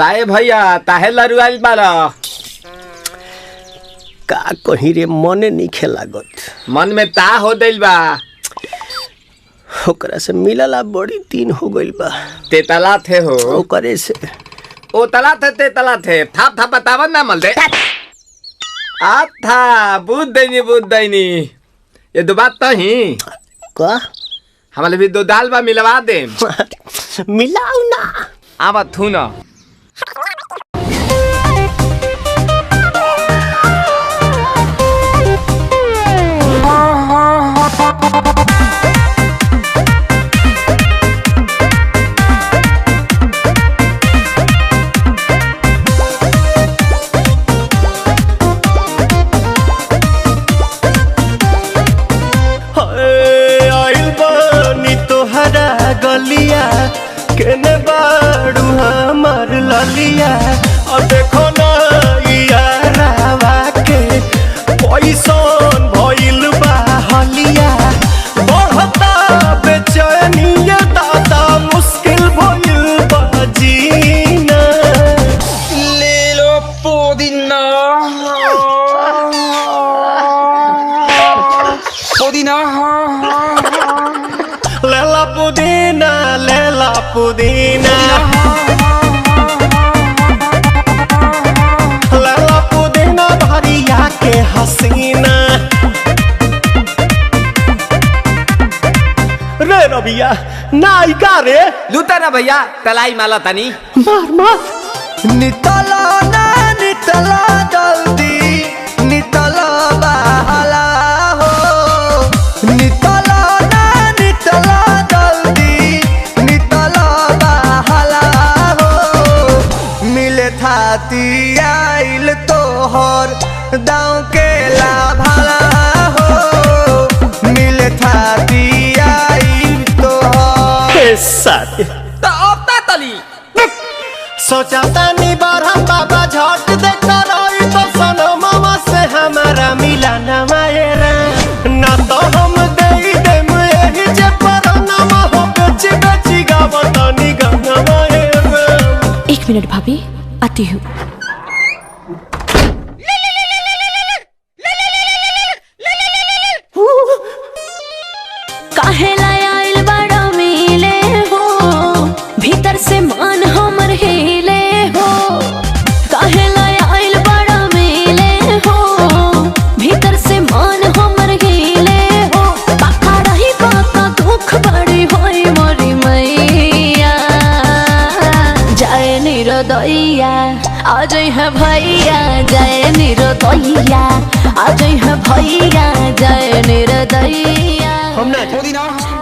ताए भैया ताहे लरुआइल बारा। का कहीं रे मने नहीं लागत। मन में ता हो दिल बा। ओकरा से मिलला बड़ी दिन हो गइल बा। तेतला थे हो ओकरे से ओ तला थे तेतला थे थाप था बतावन ना मल दे आ था बुद्ध दैनी बुद्ध दैनी ये दो बात तो ही का हमारे भी दो दाल बा मिलवा दे। मिलाऊ ना आवा थू ना। गलिया केने बाड़ू हमार ललिया और देखो ना यारावा के पैसन भइल बा हलिया बढ़ता बेचैनिया दादा मुश्किल भइल बा जीना। ले लो पुदीना पुदीना लेला पुदीना लेला पुदीना लेला पुदीना भरिया के हसीना। रे रबिया नायिका रे लूटा ना भैया तलाई माला तनी मार मार। नितला ना नितला जल्दी नितला बहला हो नितला ना नितला जल्दी नितला बहला हो मिले थाती आइल तोहर दाँव के लाभाला हो मिले थाती आइल तोहर। साथी तो अब ता तली सोचा तानी बारह बाबा झट देखता रही तो सनमवा से हमारा मिला ना मायरा ना तो हम दे देम एही जे परनमा हो बेची बेची गावतानी गाना मायरा। एक मिनट भाभी आती हूँ। काहे लायल बड़ा मिले हो भीतर से मन हमर हिले हो। काहे लायल बड़ा मिले हो भीतर से मन हमर हिले हो। बाका रही बाका दुख बड़ी होई मोरी मैया जाए निरोदैया आ जाई है भैया जाए निरोदैया आ जाई है भैया जाए निरोदैया। हम ना पुदीना।